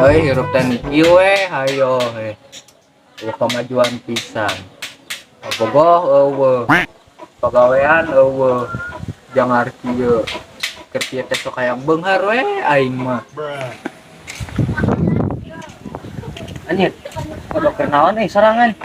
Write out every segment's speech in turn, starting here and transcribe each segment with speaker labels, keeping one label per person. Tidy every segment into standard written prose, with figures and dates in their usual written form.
Speaker 1: Euy, hirup teh nu kieu we, hayo he. Euweuh kamajuan pisan. Bogoh euweuh. Pagawean euweuh. Jangar kieu. Keur kieu teh sok hayang beunghar we aing mah.
Speaker 2: Anjir, kodok keur naon euy sorangan.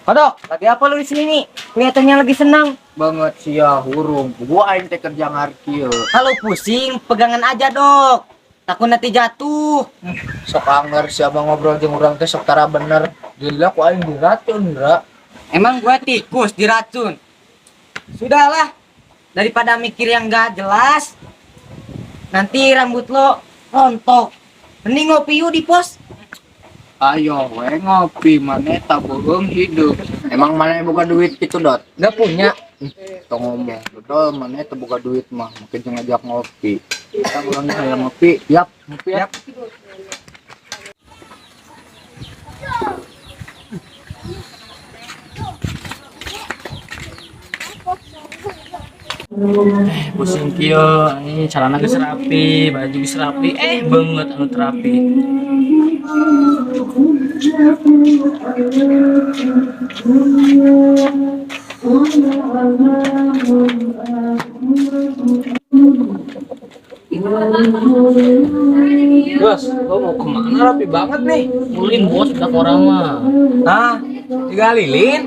Speaker 2: Kodok, lagi apa lu di sini nih? Kelihatannya lagi senang.
Speaker 1: Banget sia hurung. Gua aing teh kerja jangar kieu.
Speaker 2: Kalau pusing, pegangan aja, Dok. Takut nanti jatuh.
Speaker 1: Sok anger siapa ngobrol jeung urang teh sok tara bener. Gila ku aing diracun, Dra.
Speaker 2: Emang gua tikus diracun. Sudahlah, daripada mikir yang gak jelas, nanti rambut lo rontok. Mending ngopi yuk di pos.
Speaker 1: Ayo we ngopi maneh tak bohong hidup. Emang maneh boga duit gitu, Dot?
Speaker 2: Gak punya.
Speaker 1: Tong ngomong, dodol maneh teu boga duit mah, mungkin jeung ngajak ngopi. Kita urang hayang ngopi. Yap, ngopi yap.
Speaker 3: Pusing kieu ini celana geus rapi, baju geus rapi, beungeut anu teu rapi.
Speaker 4: Bos, lo mau kemana rapi banget nih?
Speaker 3: Ulin bos budak orang mah.
Speaker 4: Hah? Tiga lilin?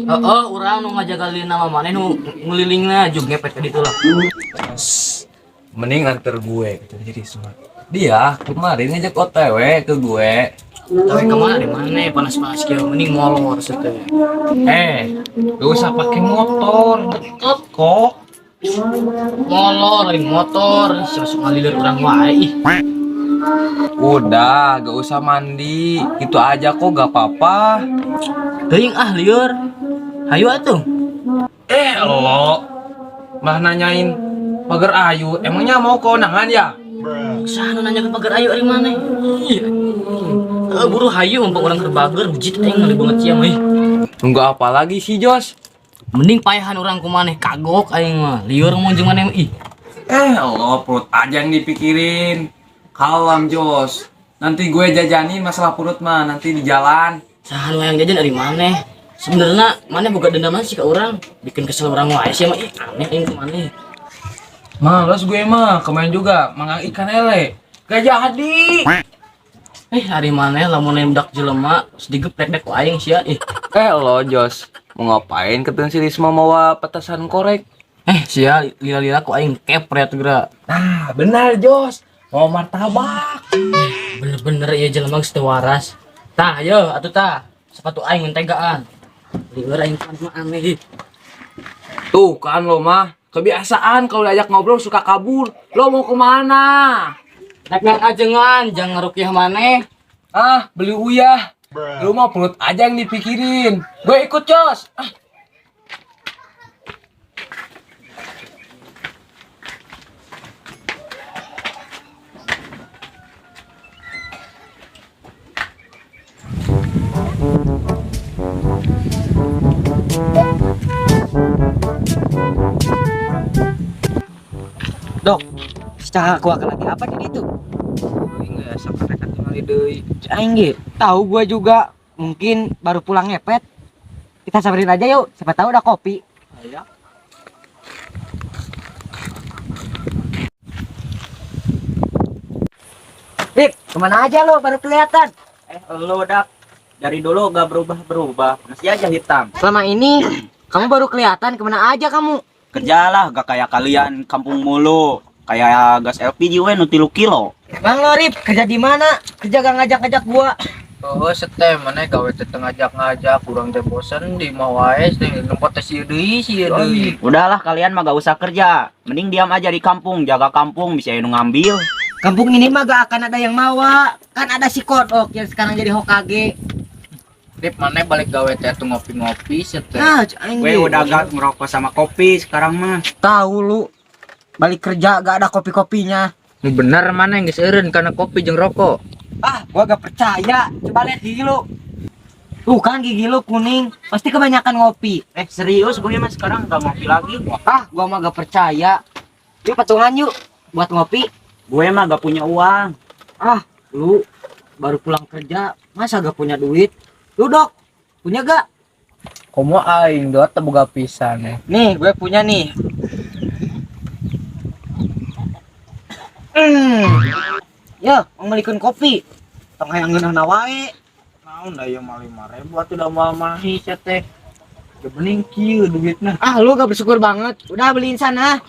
Speaker 3: Heeh, urang nu ngajaga lilin nama maneh nu ngelilingna jug ngepet ka ditu lah.
Speaker 4: Mending anter gue gitu jadi semua. Dia kemarin ngajak OTW ke gue.
Speaker 3: Tapi kemana di mana panas-panas kieu mending molor teh.
Speaker 4: Eh, gak usah pakai motor, deket kok.
Speaker 3: Molor lain motor, sia sok ngalilir urang wae ih.
Speaker 4: Udah, gak usah mandi, itu aja kok gak apa-apa.
Speaker 3: Teuing ah lieur. Hayu atuh.
Speaker 4: Eh, lo malah nanyain pagar ayu, emangnya mau konangan ya?
Speaker 3: Saha nu nanya ke pagar ayu ari maneh? Ih. Heeh, buru hayu mumpung urang keur bager bujit aing ngali banget sia mah ih.
Speaker 4: Nunggu apa lagi sih, Jos?
Speaker 3: Mending payahan urang ku maneh kagok aing mah. Lieur ngomong jeung maneh mah ih.
Speaker 4: Eh, lo perut aja yang dipikirin. Kalem, Jos. Nanti gue jajanin masalah perut mah, nanti di jalan.
Speaker 3: Saha nu hayang jajan ari maneh? Sebenarnya maneh boga dendam sih ke urang, bikin kesel urang wae sia mah ih aneh aing ku maneh.
Speaker 4: Males gue mah, kemarin juga manggang ikan lele. Gak jadi.
Speaker 3: Eh ari maneh lamun lain budak jelema geus digeprek dek ku aing sia ih.
Speaker 4: Eh lo Jos, mau ngapain ketemu si Risma mawa petasan korek?
Speaker 3: Eh sia lila-lila ku aing kepret geura.
Speaker 4: Nah, benar Jos, mau martabak.
Speaker 3: Bener-bener ieu jelema geus teu waras. Tah ayo atuh tah, sepatu aing mentegaan. Lieur aing pan mah aneh ih.
Speaker 4: Tuh kan lo mah, kebiasaan kalau diajak ngobrol suka kabur. Lo mau kemana?
Speaker 3: Rek nang ajengan jangan ngarukiah maneh.
Speaker 4: Ah, beli uyah. Lo mah perut aja yang dipikirin. Gue ikut Jos. Ah.
Speaker 2: Dok, secara aku akan lagi apa di itu?
Speaker 1: Aing geus sakarek tinggali deui.
Speaker 2: Aing ge, tahu gua juga mungkin baru pulang ngepet. Kita samperin aja yuk, siapa tahu udah kopi.
Speaker 1: Aya.
Speaker 2: Rip, kemana aja lo baru kelihatan?
Speaker 5: Lu dak dari dulu gak berubah-berubah, masih aja hitam.
Speaker 2: Selama ini kamu baru kelihatan kemana aja kamu?
Speaker 5: Kerjalah gak kayak kalian kampung mulu, kayak gas LPG we nu 3 kilo.
Speaker 2: Emang lo Rip, kerja di mana? Kerja gak ngajak-ngajak gua.
Speaker 1: Oh, sete maneh gawe teh teu ngajak-ngajak, urang teh bosen di imah wae teh nempo teh sieu deui, sieu deui.
Speaker 5: Udahlah kalian mah gak usah kerja, mending diam aja di kampung, jaga kampung bisa nu ngambil.
Speaker 2: Kampung ini mah gak akan ada yang mawa. Kan ada si Kodok yang sekarang jadi Hokage.
Speaker 1: Rip maneh balik gawe teh atuh ngopi-ngopi sete.
Speaker 2: Nah, aing
Speaker 5: We
Speaker 2: ge.
Speaker 5: udah gak ngerokok sama kopi sekarang mah.
Speaker 2: Tahu lu. Balik kerja gak ada kopi-kopinya.
Speaker 1: Nu bener maneh geus eureun kana kopi jeung rokok.
Speaker 2: Ah, gua gak percaya. Coba lihat gigi lu. Tuh kan gigi lu kuning, pasti kebanyakan ngopi.
Speaker 5: Serius gue mah sekarang gak ngopi lagi.
Speaker 2: Ah, gua mah gak percaya. Yuk patungan yuk. Buat ngopi?
Speaker 5: Gue mah gak punya uang.
Speaker 2: Ah, lu baru pulang kerja, masa gak punya duit? Lu Dok, punya gak?
Speaker 1: Komo aing dot teu boga pisan eh.
Speaker 2: Nih, gue punya nih. Ya, mau belikan kopi. Tong hayang ngeunah wae.
Speaker 1: Naon da ieu mah 5.000 atuh da moal mahi sia teh. Ya bening kieu duitna.
Speaker 2: Ah, lu gak bersyukur banget. Udah beliin sana.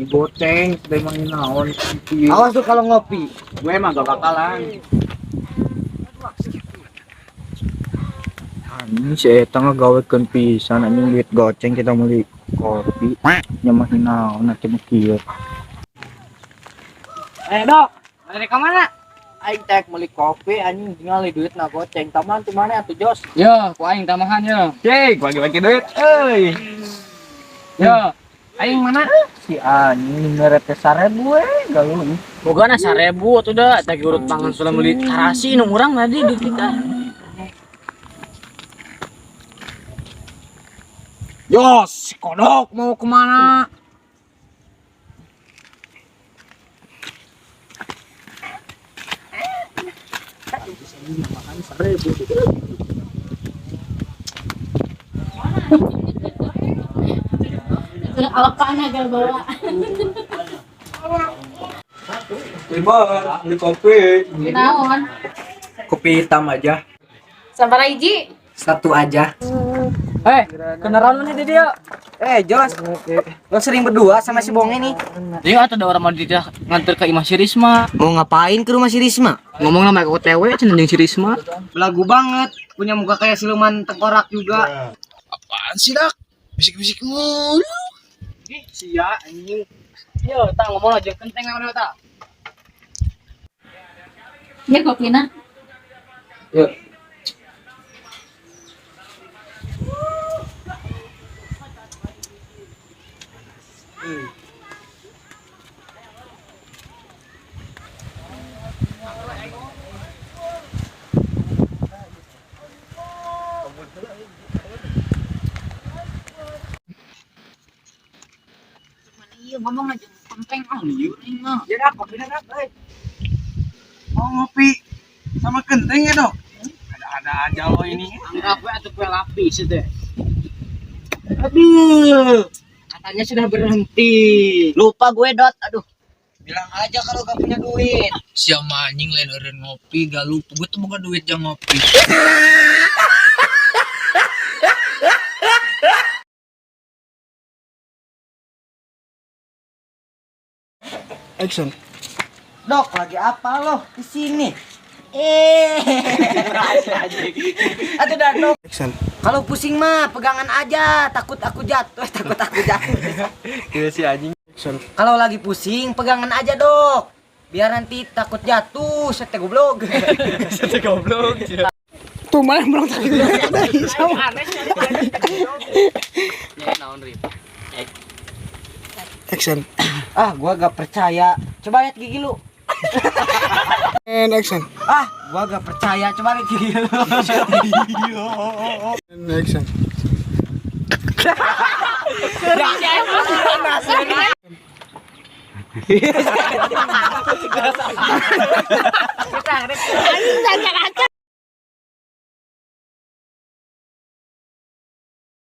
Speaker 1: Goceng teh mah naon kieu.
Speaker 2: Awas tuh kalau ngopi.
Speaker 5: Gue mah gak bakalan.
Speaker 1: Anjing si eta ngagawekeun pisan anjing duit goceng kita meuli kopi. Nya mah naon atuh mah kieu.
Speaker 2: Dok, dari ke mana?
Speaker 1: Aing teh meuli kopi anjing tinggal duit na goceng. Taman di mana atuh Jos?
Speaker 3: Yo, ku aing tambahan yo.
Speaker 4: Cek, bagi-bagi duit. Euy.
Speaker 3: Yo, aing mana?
Speaker 1: Si anjing mere teh 1.000 we galuh.
Speaker 3: Boga na 1.000 atuh da, teh urut pangan sudah meuli tarasi nu urang tadi di kita.
Speaker 1: Jos, si kodok mau kemana?
Speaker 6: Alapan agar bawa.
Speaker 4: Lima, beli kopi.
Speaker 6: Naon?
Speaker 1: Kopi hitam aja.
Speaker 6: Sabar hiji.
Speaker 2: Satu aja.
Speaker 3: Kendaraan mana di dia?
Speaker 2: Jos, lo sering berdua sama si Bonge nih.
Speaker 3: Dia atau ada orang mau dia nganter ke imah si Risma.
Speaker 2: Mau ngapain ke rumah si Risma?
Speaker 3: Ngomong nama aku OTW cenah jeung si Risma.
Speaker 2: Belagu banget, punya muka kayak siluman tengkorak juga.
Speaker 7: Apaan sih, Dak? Bisik-bisik mulu.
Speaker 3: Sia anjing. Yo, tah ngomong aja kenteng naon tah.
Speaker 6: Ya kopina.
Speaker 1: Yuk.
Speaker 3: Iya ngomong aja kenteng ah lieur aing mah.
Speaker 2: Ya dah, kopina dah, euy.
Speaker 7: Mau ngopi sama kenteng ya, Dok? Ada-ada aja lo ini.
Speaker 3: Anggap we atuh kue lapis teh.
Speaker 2: Aduh, katanya sudah berhenti. Lupa gue, Dot. Aduh. Bilang aja kalau gak punya duit.
Speaker 1: Siapa anjing lain eureun ngopi galuh. Gue tuh boga duit jang ngopi.
Speaker 7: Action.
Speaker 2: Dok, lagi apa lo di sini? Aduh, dah, Dok.
Speaker 7: Action.
Speaker 2: Kalau pusing mah pegangan aja, takut aku jatuh, takut aku jatuh.
Speaker 1: Iya si anjing.
Speaker 7: Action.
Speaker 2: Kalau lagi pusing, pegangan aja, Dok. Biar nanti takut jatuh, sete goblok.
Speaker 1: Sete goblok.
Speaker 7: Tuh malah belum tadi. Sama.
Speaker 3: Ya naon Rip.
Speaker 7: Action.
Speaker 2: Ah, gua gak percaya. Coba lihat gigi lu.
Speaker 7: And action.
Speaker 2: Ah, gua gak percaya. Coba lihat gigi lu.
Speaker 7: And action.
Speaker 6: Anjing sancar aja.